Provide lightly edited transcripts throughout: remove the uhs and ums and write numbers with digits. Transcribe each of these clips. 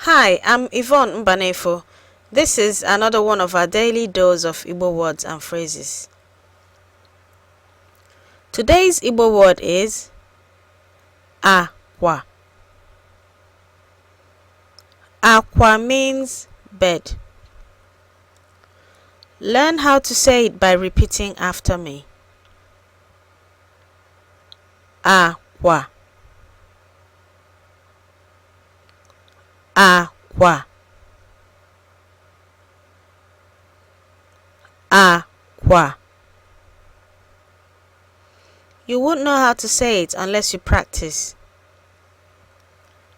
Hi, I'm Yvonne Mbanefo. This is another one of our daily dose of Igbo words and phrases. Today's Igbo word is akwa. Akwa means bed. Learn how to say it by repeating after me. Akwa. Akwa. Akwa. You won't know how to say it unless you practice.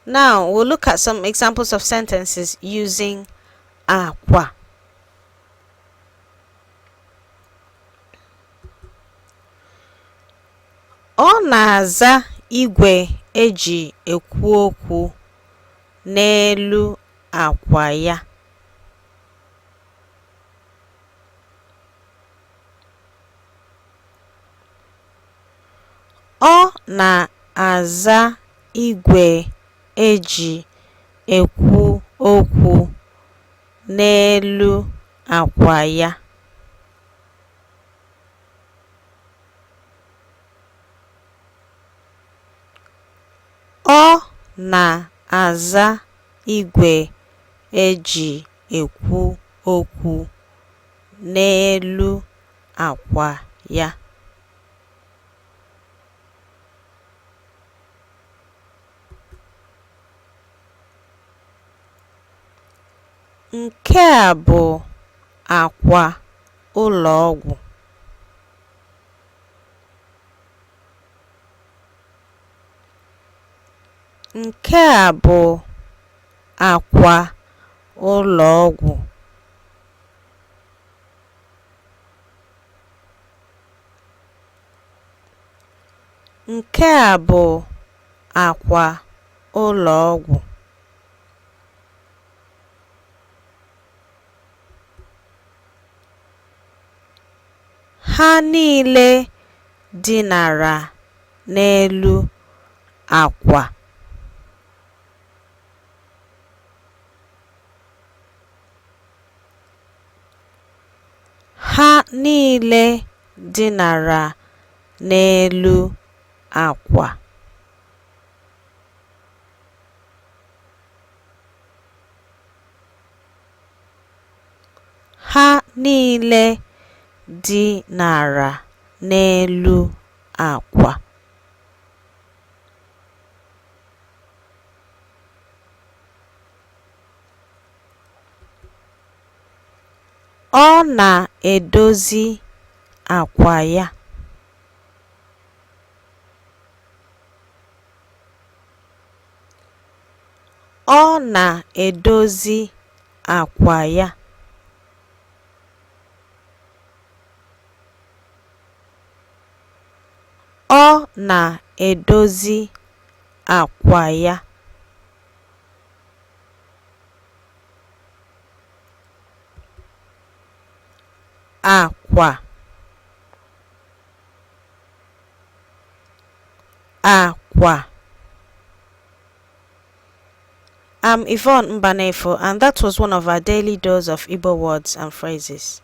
Now we'll look at some examples of sentences using akwa. Ọ na-aza igwe e ji ekwu okwu n'elu akwa ya. Ọ na-aza igwe e ji ekwu okwu n'elu akwa ya. Ọ na-aza igwe e ji ekwu okwu n'elu akwa ya. Nke a bụ akwa ụlọọgwụ. Nke a bụ akwa ụlọọgwụ. Nke a bụ akwa ụlọọgwụ. Ha niile dinara n'elu akwa. Ha niile dinara n'elu akwa. Ha niile dinara n'elu akwa. Ọ na-edozi akwa ya. Ọ na-edozi akwa ya. Ọ na-edozi akwa ya. Akwa. Akwa. I'm Yvonne Mbanefo, and that was one of our daily dose of Igbo words and phrases.